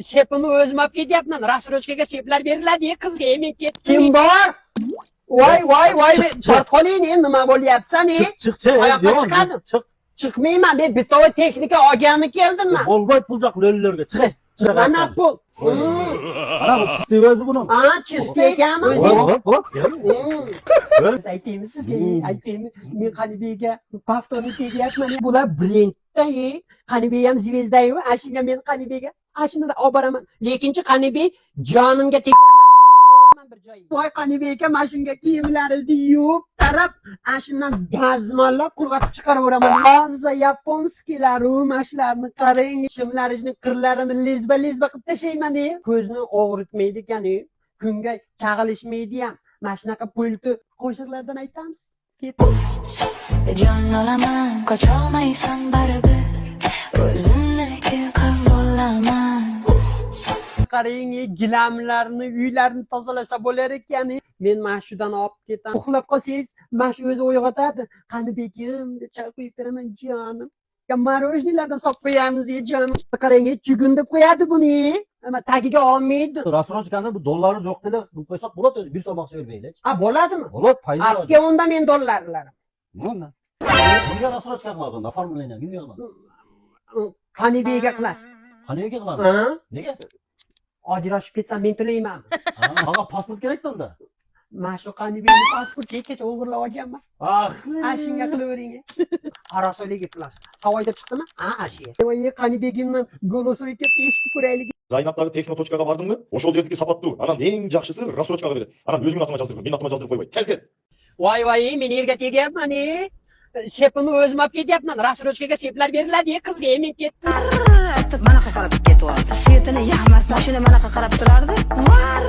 Sepimni o'zim olib ketyapman. Рассрочка ga seplar beriladi, qizga men ketdim. Kim bor? Voy, voy, voy, tort qoling, nima bo'lyapsan? Chiq, chiq, chiq. Oyoqqa chiqadi. Chiq. Chiqmayman, men bitta texnika olgani keldim man. Bo'lmaydi bu joq lo'lilarga. Chiq. Chiq. Mana pul. Mana bu чистый o'zi buni. Ha, чистый ekanmi? Bo'ladi, bo'ladi. Biz aytaymi sizga, aytaymi? Men Qanibekka повторный tegyapman. Bular brendda, Qanibek ham звезда yu, ana shunga men Qanibekka ana shuni olib boraman. Lekinchi Qanibek jonimga olaman bir joyiga. Voy Qanibek aka, mana shunga kiyimlaringizni yuvib, tarab, ana shundan dazmollab qurg'atib chiqaraveraman. Toza японский laru, mana shularni qarang, shimlaringizni qirlarini lizba-lizba qilib tashlayman. Ko'zni og'ritmaydi ekan, kunga chag'ilishmaydi ham. Mana shunaqa pulti qo'shiqlardan aytamiz. Ketdik. Jon olaman, qocholmaysan baribir. O'zimniki qilib. Qarang, gilamlarni, uylarni tozalasa bo'lar ekan. Men mana shudan olib ketaman. Uxlab qolsangiz, mana shu o'zi uyg'otadi. Qani bekim deb choy quyib beraman jonim. Мороженый lardan solib qo'yamiz jonim. Qarang, chugun deb qo'yadi buni. Ama tagiga olmaydi. Рассрочка ni bu dollari yo'q deb qilib qo'ysak bo'ladi, o'zi 1 so'm aqcha bermaydi. Ha, bo'ladimi? Bo'ladi, foizi yo'q. Aka, unda men dollarlarim. Nima? Kimga рассрочка qilamiz unda? Оформление kimga qilamiz? Qanibekka qilasiz. Qaniyga qilamiz? Ha? Nega? Ajrashib ketsam men to'laymanmi? Ha, pasport kerak-da unda. Mana shu Qanibekni pasportga kecha o'g'irlab olganman. Ah, Ha, shunga qilavering. Qarasoliga qilasiz. Savoy deb chiqdimi? Ha, shu. Voy, Qanibegimni голосовой kelib eshitib ko'raylik. Зайнаптагы Техноточка га бардыңбы? Ошол жердики сапаттуу. Анан эң жакшысы рассрочка га берет. Анан өзүңдүн атыңа жаздырып, менин атыма жаздырып койбойт. Тез кел. Voy, voy, men erga tegyapman. Sepimni o'zim olib ketyapman. Рассрочка ga seplar beriladi, qizga men ketdim. Manaqa qarab ketyapti. Svetini yoqmasdan mashina manaqa qarab turardi. Var